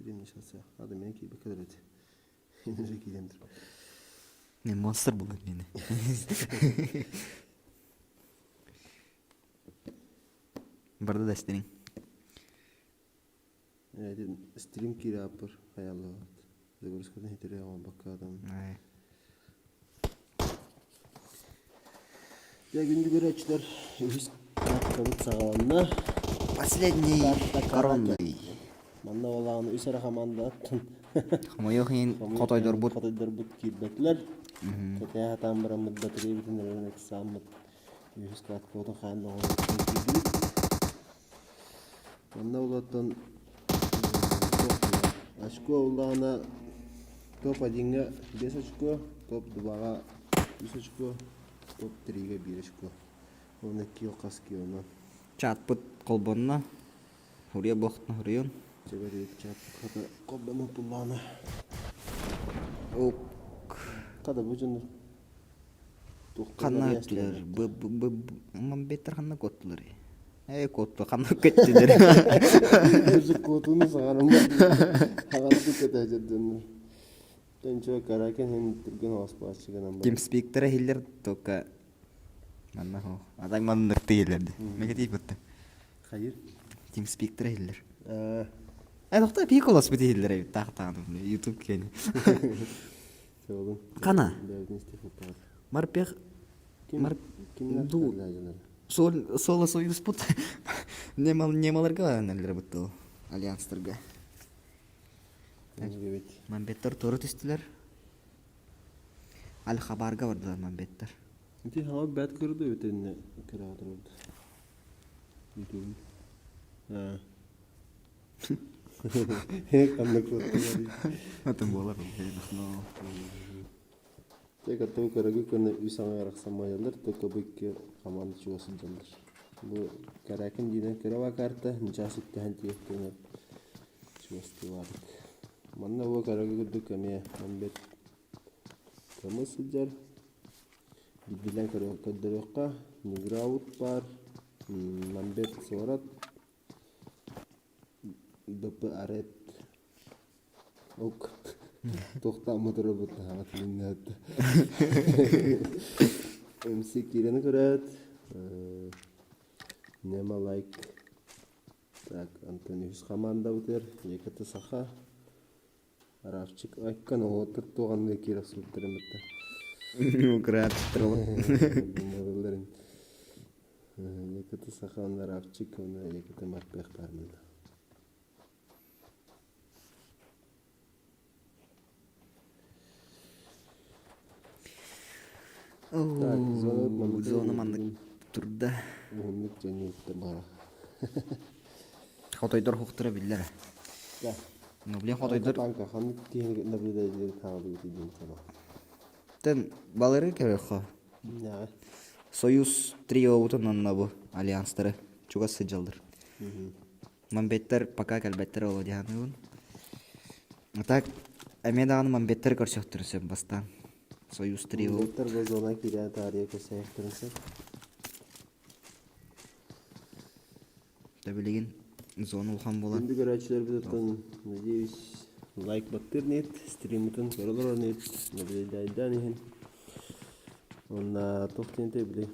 Стрим начался. Ада мен киирбэккэ эбит. Уже киирэн тур. Мен монстр буолан мени. Барда да стрим. Стрим киирээппэр хайаллыбат. Загрузкатын хитире оҥорбокко адам. Дьэ күндү көрөөччүлэр үһүс картабыт саҕаланна. Последний коронный. Манна олаҕын үс эрэ хамаандаттан Хомойуох иһин хотойдорбут хотойдорбут киирбэтилэр. Кэтэһэ сатаан бараммыт батареябытын эрэн ыксааммыт үһүс каткабытын хаан оҥорон киирдибит. Манна улаттан очко ыллаҕына топ одиҥҥа биэс очко, топ дваҕа үс очко, топ тригэ биир очко. Уонна кио хас кионан. Чатпыт холбонно. Хуруйа буохтун хуруйун. Чэбэрийит чатпыт хата холбонно туллаана. Ок. Хата бу дьоннор Ханна өттүлэр? Мамбеттер ханна куоттулар? Ээ куотту ханна көттүлэр? Уже куотууну саҕарым. Хаҕарбыт кэтэһдьэрдэннэр. Тэнчэ каракен хин түргэн ооспааччы гынан бар. Тимспиктера иһиллэр только манна хо. Атай маннык тиэллэрди. Меге тиийбитте. Хайыр. Тимспиктера иһиллэр. Э тохто пиколос бит иһиллэр эбит таах-таах YouTube киэни. Хана? Марпех Мар ду Сол соло союзпут немал немаларга нэллэр бутты альянстарга. Мамбеттар туора түстүлэр. Аль-Хабарга бардылар мамбеттар. Ити хаҕа бэт көрдө үтэнне кыраатырбыт. Ютуб. Аа. Ханна куоттулар. Атын буолар. Тек аттан көрөгү көнө үс аҥаар ахсамайалар только бу икки хамаанда чугас сылдьаллар. Бу Каракин диинэн кыра карта нчаас иттэһэн тиэхтэнэр чугастыыбаатык. Манна бу көрөгү курдук эмиэ мамбет кымы сылдьар. Билэн көрдөрүөххэ Ниграут баар, Мамбет Суорат, ДП-Арет Ок туохтааммыт ырабыт наһаа тилиннээт МС киирэн көрөөт Нема лайк так Антон үһүс хамаандабытыгар ЕКТ Саха Равчик айккан оҕотор туоҕанныга киирэ охсубуттарын бытта Украаттар ЕКТ Саха уонна Равчик уонна ЕКТ Марпех баар манна. Так, зона маннык Зона маннык турда. Уһуннук дьэнньиттэ бара. Хотойдор хуктара биллэр. Да. Ну, блин, хотойдор Танка ханнык киһини наблюдатель хаалбыт диэн саба. Тен балары көрөххө. Да. Союз триобутун онно бу альянстары чугас сыдьаллар. Мамбеттер пока кэлбэттэр ол диһаныыбын. А так эмиэ даҕаны мамбеттер көрсөхтөрүн сөп бастаан. Союз трио. Мамбеттер бу зона киирэн таарыйа көрсөөхтөрүн сөп. Да билигин зона улахан буолан. Күндү көрөөччүлэрбит оттон надеюсь лайк баттыыр нет, стриммытын көрө олорор нет, наблюдайдаан иһин. Уонна туох диэн били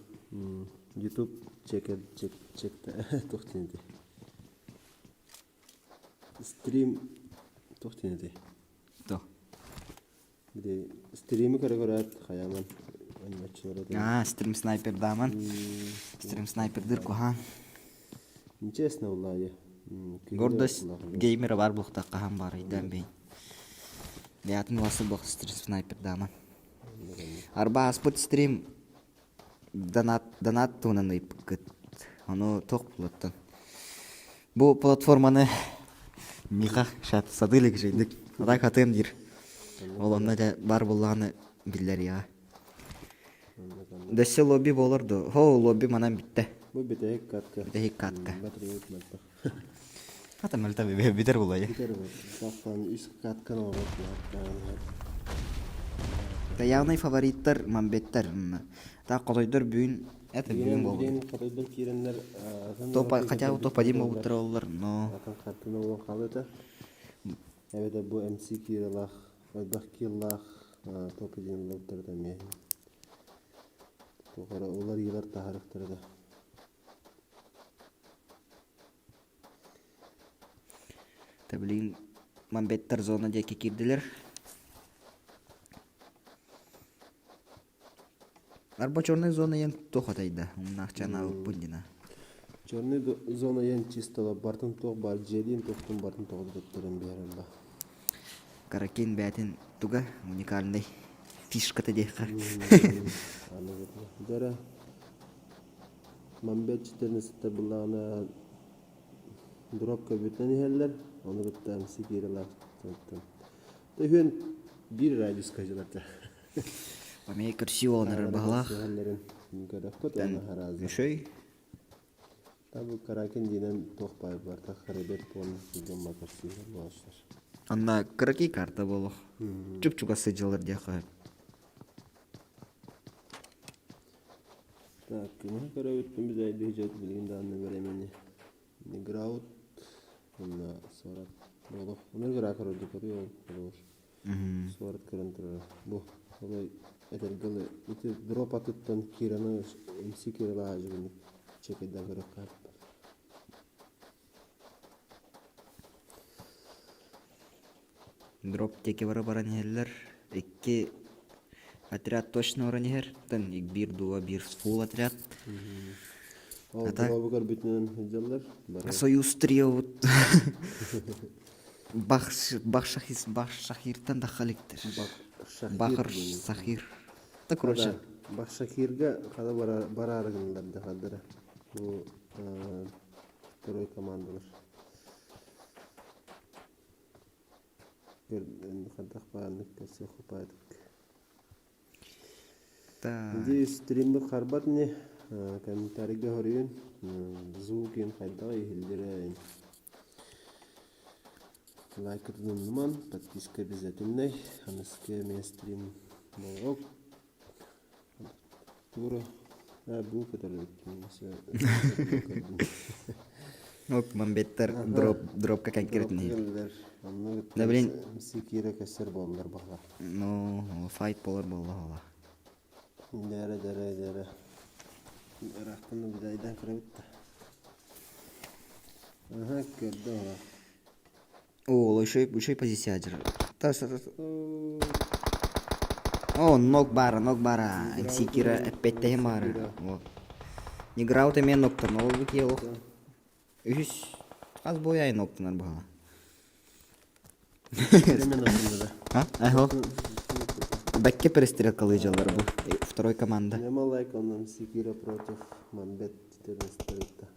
YouTube чекер чек чек туох диэн Стрим туох диэн этэй? Туох? Били стримы көрө көрөөт хайааман ойноччулар этэ. Аа, стрим снайпердааман. Стрим снайпердыр куһаан. Нечестно буллаайы. Гордость геймера бар буохта хаһан баар ыйдаан бэйин. Бэйатын уласы буох стрим снайпердааман. Арба ааспыт стрим донат донат туһунан ыйыппыккыт. Ону туох булуттан. Бу платформаны Миха сатыы илик үчүгэйдик. Атай хатыам диир. Ол онно дьэ бар буоллаҕына биллэриэҕэ. Дөссө лобби буолар дуо? Хо, лобби манан бүттэ. Бу бүтэһик катка. Бүтэһик катка. Батарея мөлтөх. Хата мөлтөх бүтэр буолуо. Бүтэр буолуо. Тахсан үс катканы оҥорбут Явный фавориттар мамбеттар. Так хотойдор бүгүн это бүгүн буолбут. Хотойдор киирэннэр Топ хотя бы топ один буолбуттар оллар, но Атын хаттына болон хаалыта. Эбэтэр бу MC Киралаах, элбэх киллаах топ один ылбыттара эмиэ. Туох эрэ уларыйыылар таһаарыахтара да. Та билигин Мамбеттар зона диэки киирдилэр. Арба черная зона диэн туох атайда? Умнаахчанаабыппын дина. Черный зона диэн чисто бартын туох баар дьиэлиин туохтун бартын тоҕо туттаран биэрэн ба. Каракин бээтин туга уникальный фишката диэххэ. Дара Мамбет 14 былаана дроп көбүтэн иһэллэр, ону кытта МС киирэлээх Төһүөн биир радиуска дьылата. Эмиэ көрсүү олонор баһылаах. Үшөй. Табы Каракин диинен туох баар барта харыбет буолан дьомма көрсүүһэр буолар. Анна кыракий карта буолуох. Чуп-чугас сыдьалар диэххэ. Так, кымыһы көрөбүт біз айдыһыжат билигин даанны времени. Неграут уонна суорат буолуох. Онор гыра көрөрдө көрүү ол болур. Суорат көрөн турара. Бу олой этэргэ дылы ити дроп атыттан Кираны MC Киралаах дьүгүнүк чекайдан көрөххө Дроп диэки бара баран иһэллэр. Икки отряд точно баран иһэр. Тан биир дуо биир фулл отряд. Ол А так дробу көрбүтүнэн сылдьаллар. Бары. Союз триобут Бах Бахшахис Бахшахиртан да халиктер. Бахшахир Бахар диэн. Сахир. Да короче. Хада Бахшахирга хада бара бараары гыннылар да хаддара. Бу второй командалар. Хайдах баарнык көрсүөх упаадык. Так. Ди стриммит харбат ини комментарийга хоруйун звук им хайдах иһиллэрэ лайкытын умнуман подписка обязательный аныскы эмиэ стрим болҕок Тура бу көтөр Вот мамбеттер дроп дропка конкретный. Да блин. Сикире кессер боллар баха. Ну, файт болар болла ола. Дәрі дәрі дәрі. Ырахтан бидайдан көрөбүт да. Аха көрдө ола. О, еще еще позиция жыр. О, ног бара, ног бара. МС Кира эппеттэһин баара. Вот. Неграут эмиэ ноктан, ол бу олох. Үһүс хас бой ай ноктанар баһала. А? Ахо. Бэкке перестрелкалыы дьаллар бу. Второй команда. Нема лайк он МС Кира против Мамбет 14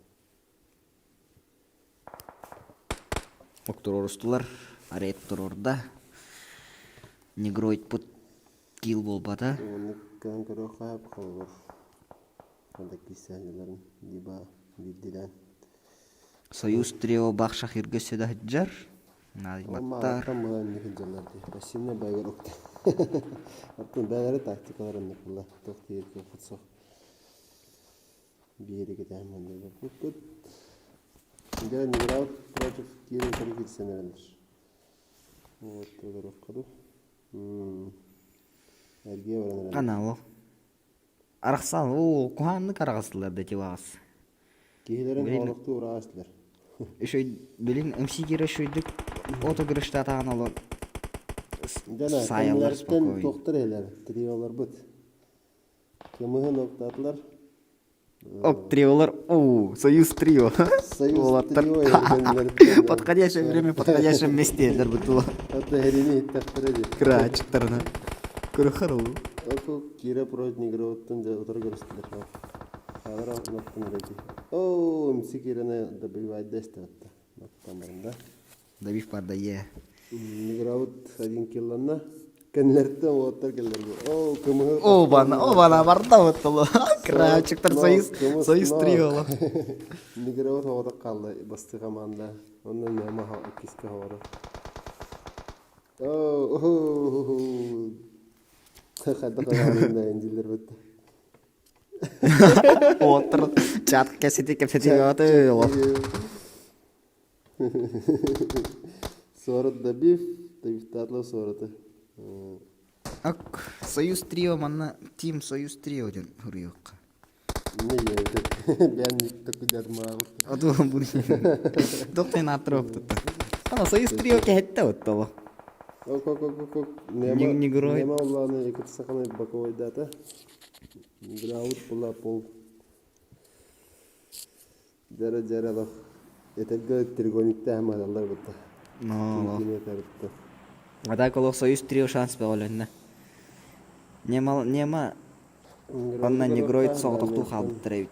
Туруорустулар, арет туруорда. Негроидпут киил буолбата. Оннуккан көрүөххэ холобур ханна киирсээһиннэрин либо биирдилээн Союз трио бах шахирга өссө да сылдьар. Наадыйбаттар. Мааттан була инник сылдьаллар дии. Пассивный бэйгэр укта. Оттон бэйэлэрэ тактикалар оннук була. Туох диир кыахпыт суох. Биэри кэтэһэн булбуппут. Дьэ, Неграут против Кири утары киирсэн эрэллэр. Вот, олоруохха дуу. Эргийэ баран эрэллэр. Канал. Арахсан, оо, куһааннык араҕастылар да тиваас. Киһилэрин хоолохтуу ураастылар. Үшөй, билин МС Кира үшөйдүк отыгырыштатаан олор Дана, саайаллар кэннилэриттэн спокойно. туохтар иһэлэр, триоларбыт. Кымыһын октаатылар. Оп, триолар, о, союз трио. Союз Уолаттар. трио эргэннэриттэн. Подходящее время, подходящем месте бутула. Это эһэрини иһиттэхтэрэ дии. Кыраачыктарына. Көрөхөр ол. Оку Кира против Негровоттан дьэ утары көрүстүлэр. Хаалара ноктун эрэ дии. Оо, МС Кираны добивайда истэбэтта. Ноктан барында. Добив барда, е. Негровот один килланна. Кэннилэриттэн уолаттар кэллэр. Оо, кымыһы О, бана, о, бана, барда вот ол. Кыраачыктар союз, союз трио. Негровот оҕото хаалла бастыы команда. Онно нема иккиске хоҕоро. Оо, хайдах аҕалын диллер бытта. Уолаттар чат кэсити кэпсэтии бөҕөтө олох. Суорат добив, добивтаатылар суораты. Ок, Союз Трио манна Team Союз Трио диэн суруйуохха. Не ебет. Бэйэм такуйдатмааҕыт. Оту бу Доктор наатроптута. Ана Союз Трио кэһэтте оттоло. Ок, ок, ок, ок, ок. Нема, Негрой. Нема улааны екіт сақаны боковойдата. Граут була пол. Дьэрэ дьэрэ лох. Этэргэ треугольникта маналлар бутта. Но. Кини тарытта. А так олох Союз Трио шанс бөҕөлөннө. Нема, нема Онно негроид соҕотохтуу хаалбыттар эбит.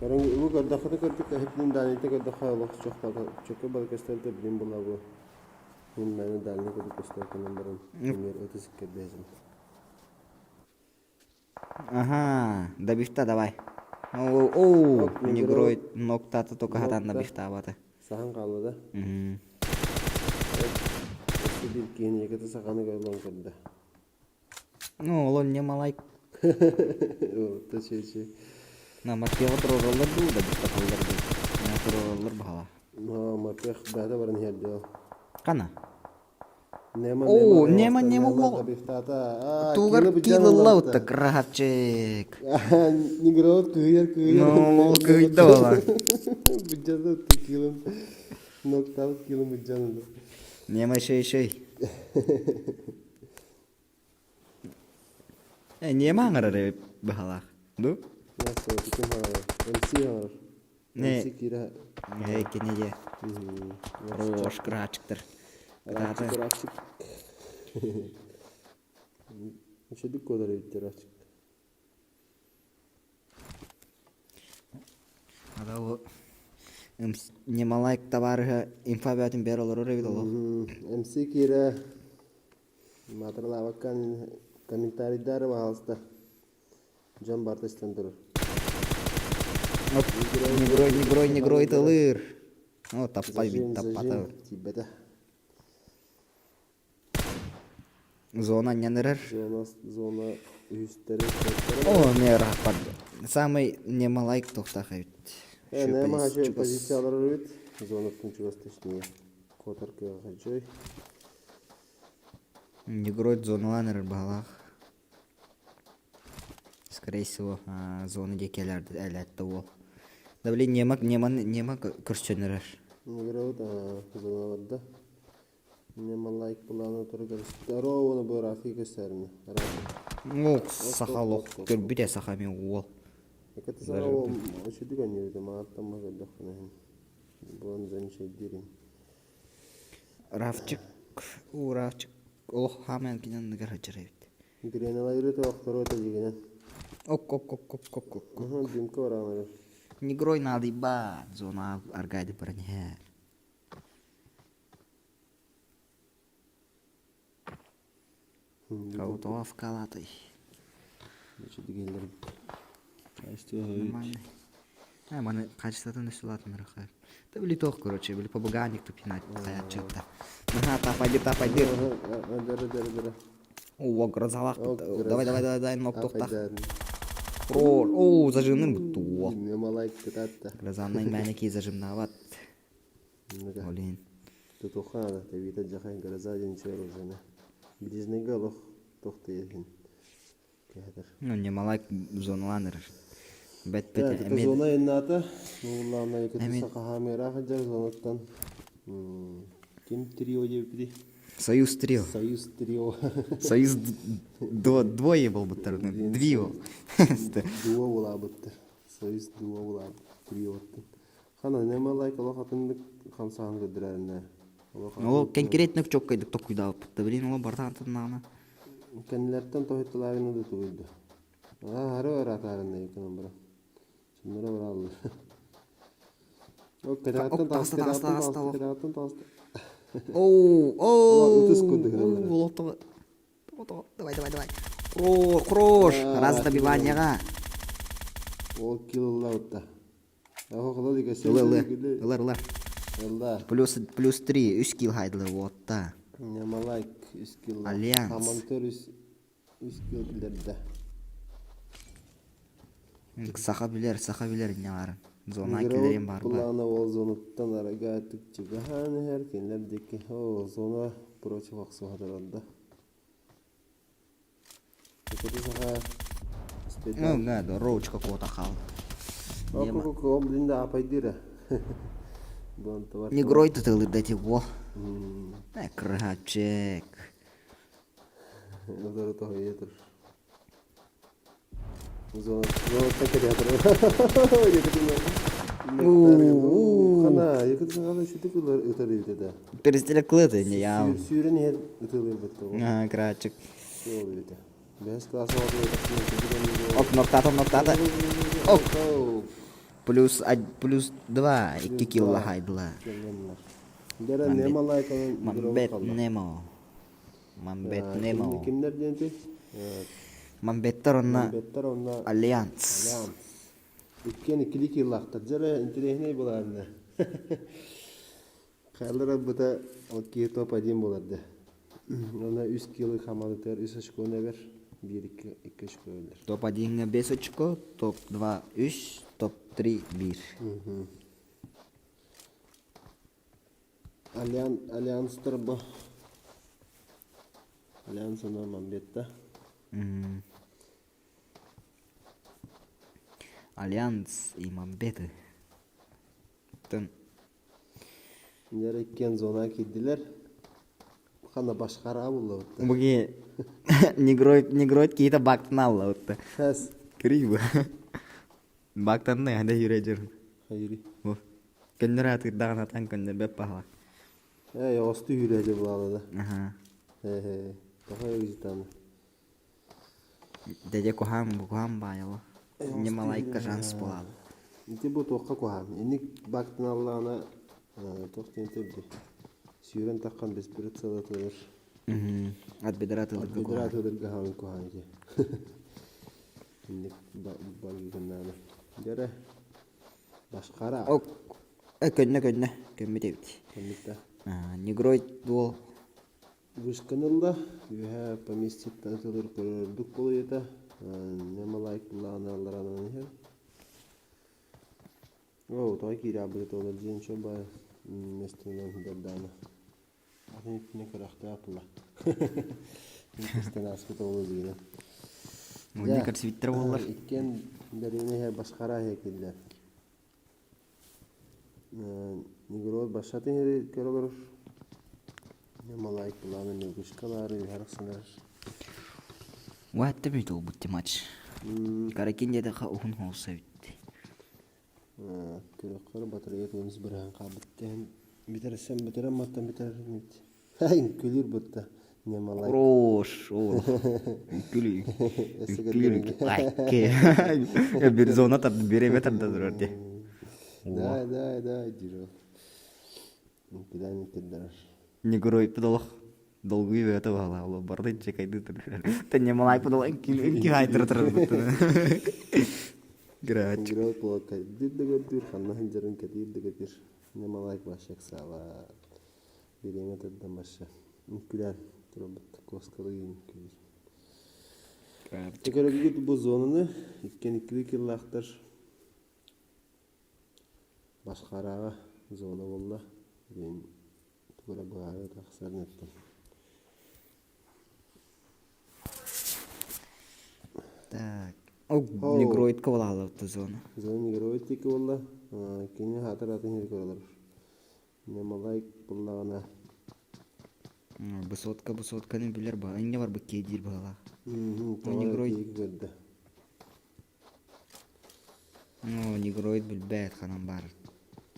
Көрөн бу көрдөххө көрдүк эһиппин Данита көрдөххө олох чохтоото чөкө бары көстөртө билим була бу мин мэне Дани курдук көстөр кынан баран эмиэр өтө сиккэрдээсим. Ага, добивта давай. О, о, негроид ноктата только хатан добивтаабата. Сахан хаалла да. Өссө биир киһини екете саханы көрөн көрдө. Ну, ол не малай. Орто чечи. На морпеҕы туруораллар дуу, да быстаталлар дуу. На туруораллар баһала. Но морпех бэйэтэ баран иһэрдиэ. Хана? Нема, О, нема, нема уол. Бифтата. Тугар килылла утта красавчик. Негроот кыйар кыйар. Ну, ол кыйда буола. Быдьада килым. Ноктаут килым быдьаны. Нема шей шей. Э, нема аҥарар эбит быһалаах. Ду? Ким хаҥарар? МС хаҥарар. Не. МС киирэ. Э, кини дьэ. Рош крачыктар. Рачик, рачик. Үчүдүк куотар эбиттэр рачик. Ада ол Немалайк табаарыһа инфа бөтүн бэр олорор эбит олох. МС киирэ Маатыралаабакка комментарийдары баһаалыста. Дьон барыта истэн турар. Негрой, негрой, негрой тылыр. О, таппай бит, таппата. Тиийбэтэ. Зона анньанырар. Зона, зона үһүстэри. О, не рахпат. Самый немалайк тохтах эбит. Э, нема хачы позициялар эбит. Зонаттан чугас точнее. Котор кыаҕа хачой. Негроид зоналаан эрэр баһылаах. Скорее всего, зона диэки элээтте уол. Да блин, нема, нема, нема көрсөн эрэр. Негроид зона барда. Нема лайк былааны туру Здорово, бу Рафи көстөрүнэ. Ну, саха олох көрбүтэ саха мен уол. Экати саха ол үчүдүк анньыбыта мааттан ма көрдөххүнэ. Буон замечайдирин. Рафчик, уу Рафчик олох хааман кинен ныгар сылдьар эбит. Греналайры тоохтору тэлигинэн. Ок ок ок ок ок ок. Димка бараанар. Негрой надо зона аргайды баран иһэр. Аутовкалатай. Үчүдүгелер. Нормальный. А, маны качествотын өсүлатын Да били тох, короче, били побаганик тупинать хаячыкта. Ага, тапайды, тапайды. Дөрө дөрө дөрө. О, грозалах. Давай, давай, давай, давай, нок тохтах. О, о, зажимным бутту. Нема лайк кытатта. Грозанный мәнеки зажимнават. Блин. Тутухана, табита жахан гроза ден чөр узана. Близнега лох тохты Кәдер. Ну, не малайк зоналаныр. Бет бет Эми зона инната. Нуллаана екити сахамера хаджар зонаттан. Ким трио деп Союз трио. Союз трио. Союз двое был бы Двио. Дуо булабыттыр. Союз дуо булабыт. Трио. Хана нема лайк олох атыннык хамсаан көдүрәринэ. Ол конкретно чоккайдык токуйдаабыт. Блин, ол бартаан тыннаана. Кэннилэртэн тоһутталаарына да тугуйду. Аа, хары баратаарына екенен бара. Шыннара бараллар. О, кэтэҕиттэн таҕыста, кэтэҕиттэн таҕыста, кэтэҕиттэн таҕыста. Оу, оу. Ытыс курдук гыналлар. Давай, давай, давай. Крош, крош. Раз добиванияға. Ол килылла Ылар, ылар, ылар. Ылла. Плюс, плюс 3, үс килл хайдылар уотта. Нема лайк үс килл. Альянс. Хамантер үс үс килл билерде. Саха билер, саха билер не барын. Зона киллэриэн баар ба. Былаана ол зонаттан арага түкчүгэһээн иһэр кинилэр диэки о зона против охсуһатарда. Ну, да, роучка кота хал. О, блин, да, апайдыра. Негрой тытылырда ти во. Красавчик. Перестеле кылыты не я. Сүүрэн иһэр ытылырбыт Аа, красавчик. Бэс класс Оп, ноктата, ноктата. Оп. Плюс, плюс два, икки килла хайдыла. Мамбет Немо. Мамбет Немо. Кимнер диэнти? Мамбеттар онна Мамбеттар онна Альянс. Альянс. Иккиэн иккили киллаахтар. Дьэрэ интэриэһинэй булаарна. Хайалара быта ол киһи топ-один буолар да. Онно үс килы хамаанатыгар үс очкону эбэр, биир икки, икки очко эбэллэр. Топ-1-ҥа 5 очко, топ-2 үс, топ-3 биир. Альян, альянстар бу. Альянс онон Мамбетта. Альянс и Мамбеты. Тын Кинилэр иккиэн зона киирдилэр. Ханна башкара буллабытта. Буги негроид негроид киһитэ бактан аллабытта. Хэс. Криво. Бактанна ханда юрэ дьыр. Хайыри. Бу. Көннөр атырдаҕын атан көннөрбөт паһала. Ээ, оҕостуу үүрээдьэ булаала да. Аха. Ээ, тоҕо эгзитаны. Дядя куһаан куһаан баайала. Немалайка шанс буолаалы. Ити бу туохха куһаан. Инник бактан аллаҕына туох диэн төрдүй. Сүүрэн таххан беспред сылатылар. От бедра атылырга Бедра атылырга хаалын куһаан ити. Инник багыгыннааны. Дьэрэ башкара. Ок. Көннө көннө. Көммүт эбит. Көммүт да. Негрой дуол Вышканы ылла, үөһэ поместьеттан ытылыр көрөрдүк буолуйата, Немалайк былаанналаранан иһэр. Оо, тоҕо киирээбит туолар диэн чо бай местинэн дардаана. Атын итинэ көрөхтөөх була. Истэн ааспыт оҕолу диинэ. Мунньа көрсүбүттэр буоллар. Иккиэн дэриэбинэ иһэр башкара иһэ киирдилэр. Негрот башатын иһири көрө олорор. Малайк былаана ньургушкалаары үһэр охсунар. Уатта бүт олбут матч. Каракин диэтэххэ уһун холса бүттэ. Көрөххөр батарея туонус быраһан хаалбыт тэһэн бүтэрсэн бүтэрэн маттан бүтэр Күлүр бутта. Немалайк. Хорош. Күлүү. Күлүү. Айке. Bir зона тарда, bir эме тарда турар де. Да, да, да, диро. Кидан киддар. Негрой педолох. Долгуй бөтө бала, ол барды чекайды турар. Та немалай педолох инки хайдыр турар бутта. Грач. Негрой плока. Дир дегер ханна ханжарын катир дегер. Немалайк башак сала. Бириэмэ тардан барса үҥкүүлээн турабыт куоскалыы үҥкүүлүүр. Көрөгүгүт бу зонаны иккиэн иккилии киллаахтар Башкараҕа зона буолла. Диэн тугу эрэ быһаарыы тахсарын эттим. Так. Ол негроидка буолаалабыт зона. Зона негроид диэки буолла. Кини хаатар атын сири көрөлөр. Немалайк буллаҕына Высотка высотканы билэр ба инньэ барбыт киһи диир быһыылаах. Негроид көрдө. Ну, негроид билбэт ханан баар.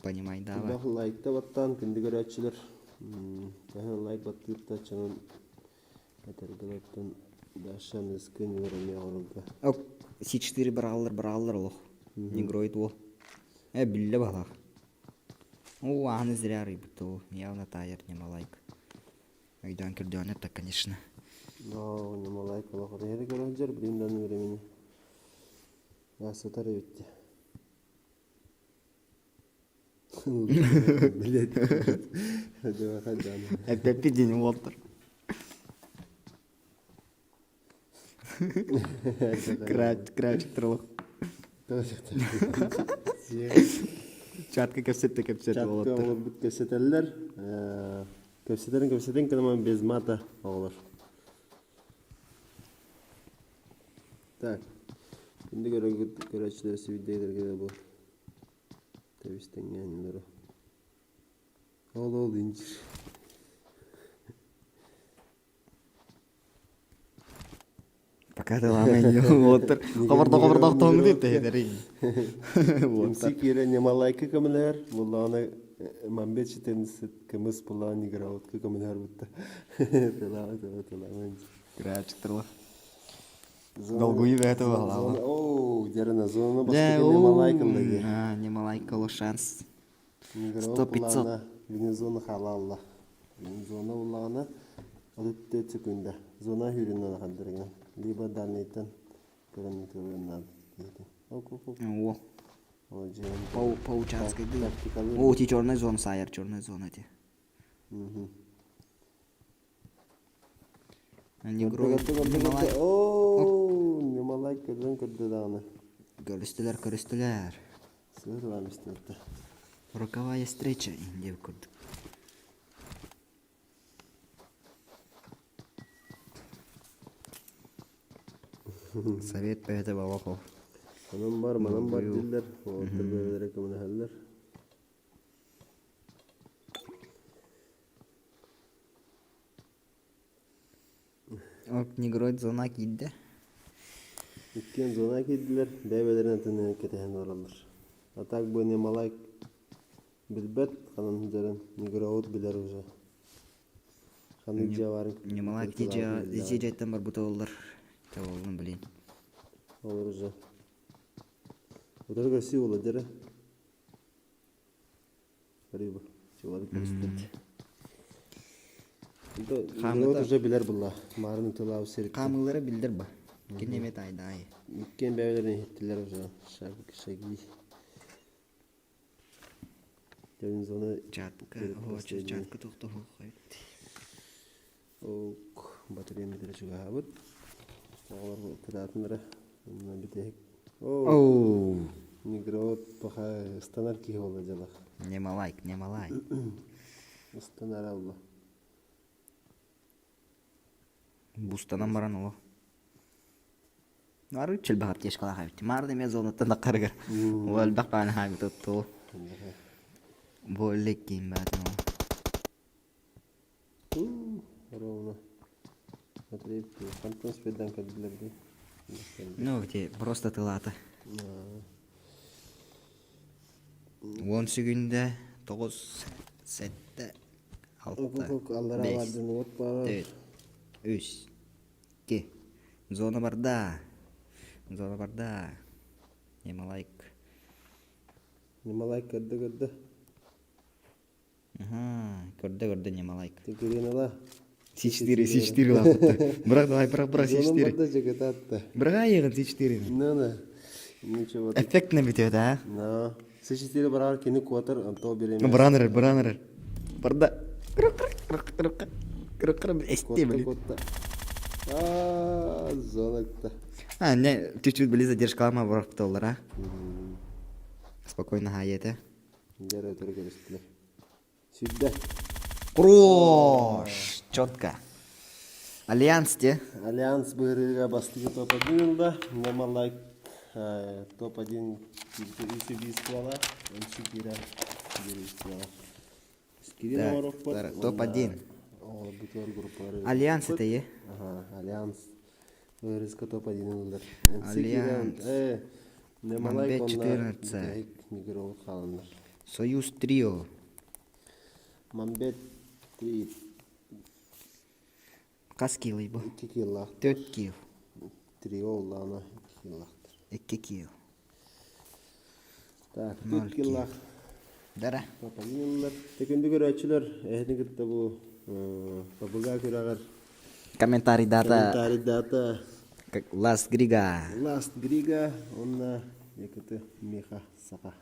Понимайдаабат. Элбэх лайкта баттаан күндү көрөөччүлэр төһө лайк баттыыр да чонун этэргэ оттон Даша ныскын үөрэмиэ оҥорорго. Ок, С4 быраҕаллар быраҕаллар олох. Негроид уол. Э, биллэ баһылаах. Оо, ааны зря арыйбыт ол. Явно таайар Немалайк. Өйдөөн көрдөөн это, конечно. Но Немалайк олох эрэһири көрө сылдьар, билин да үөрэмини. Сытар эбит дии. Билет. Эппеппит день уолтар. Крачик троллох. Чатка кэпсэтте кэпсэт Чатка уолаттар. оҕолорбут кэпсэтэллэр. Кэпсэтэрин кэпсэтэн кэнэмэн без мата оҕолор. Так. Күндү көрөөччүлэр сибидиэйдэргэ бу тэбис-тэҥҥэ нөрө. Ол-ол инчир. Пока ты ламай уоттар хобордох хобордох тоҥ дип тэһинэрин. Имси киирэ немалайка көмөлөһөр, буллаҕына мамбет 14 кымыс буллаҕына играутка көмөлөһөр бутта. Тылаама тыла тылаама. Кыраачыктырла. Долгуйу бэйэтэ баҕалаама. Оо, дьэрэнэ зона бастакы немалайкалла А, немалайкало шанс. Сто 500. Вне зона хаалаалла. Зона буллаҕына 34 секунда. Зона хүрүнэн хардырыгын. Либо дальныйтан көрөн ытыалыан наада диэтин. О. По Паучанской О, ти черная зона сайар, черная зона ти. Негро. Оо, немалай көрдөн көрдө даҕаны. Көрүстүлэр, көрүстүлэр. Сыырылаан истибэттэр. Роковая встреча диэбит курдук. Совет бэйэтэ Балахов. Онон бар, манан бар дииллэр, уолаттар бэйэлэрэ көмөлөһөллөр. Негроид зона киирдэ. Иккиэн зона киирдилэр, бэйэ-бэйэлэрин атын кэтэһэн олороллор. А так бы Немалай билбэт, ханан сылдьарын Негроид билэр уже. Ханнык дьиэ баарын Немалай ити дьиэттэн барбыта оллар. Оллун блин. Олор уже. Утары көрсүү буолла дьэрэ. Рыба. Чугары көрүстүт. Хаамыта уже билэр булла. Марын тылау сирит. Хаамыылара билдер ба. Кини эме тайдаай. Иккен бэйэлэрин иһиттилэр уже. Шаги. Дьон зона Чатка, чатка тохтоһу хойт. Ок, батарея метре чугаһаабыт. Оҕолор кытаатыннара бүтэһик. Оу. Негрот паха ыстанар киһи буолла дьалах. Немалайк, немалай. Ыстанар алла. Бустанан баран оло. Арыт чөлбөх аптечкалаах эбит. Маарда эмиэ зонаттан таххарыгар. Ол элбэх бааны хаамыт оттуу. Бу леккин баатын ол. Ровно. Смотри, хантан спирдан көрдүлэр дии. Ну, те просто тылаата. Уон сүгүндэ тоҕус, сэттэ, алта, бэс, төрт, үс, икки. Зона барда. Зона барда. Немалайк. Немалайк көрдө көрдө. Көрдө көрдө немалайк. Тикириныла. С4, С4 лапытты. Бырах давай, бырах, бырах, Зонам С4. барда жигитатты. Бырах айыгын С4-ни. Ну да. Ничего. Эффектно бүтөт, а? Но. С4 барар кини куотар, онто биреме. Быраныр, быраныр. Барда. Кырык, кырык, кырык, кырык. Кырык, кырык, эсти, блин. Куотта. А, зонакта. А, не, чуть-чуть были задержкалама бырах а? Спокойно хаете. Дьэ өтөрү көрүстүлэр. Сүүрдэ. Крош! Четко. Альянс те. Альянс быһырыыга бастакы топ-1 ылла. Нема лайк топ-1 үс биис куола, MC киирэ биир куола. Скрин оҥоруохпут. Топ-1. Оҕолорбутугар группалары. Альянс это е? Ага, Альянс. Ырыска топ-1 ыллар. Альянс. Нема лайк Мамбет 14. Мигрол хааланнар. Союз трио. Мамбет 3 Хас килый бу? 2 килла. 4 кил. Трио улаана 2 киллахтар. 2 кил. Так, 4 киллах. Дара. Папанилар. Текүндү көрөөччүлөр, эһини кытта бу Пабыга күрэҕэр Комментарий дата. Комментарий дата. Как Ласт Грига. Ласт Грига, онна якыты Миха Саха.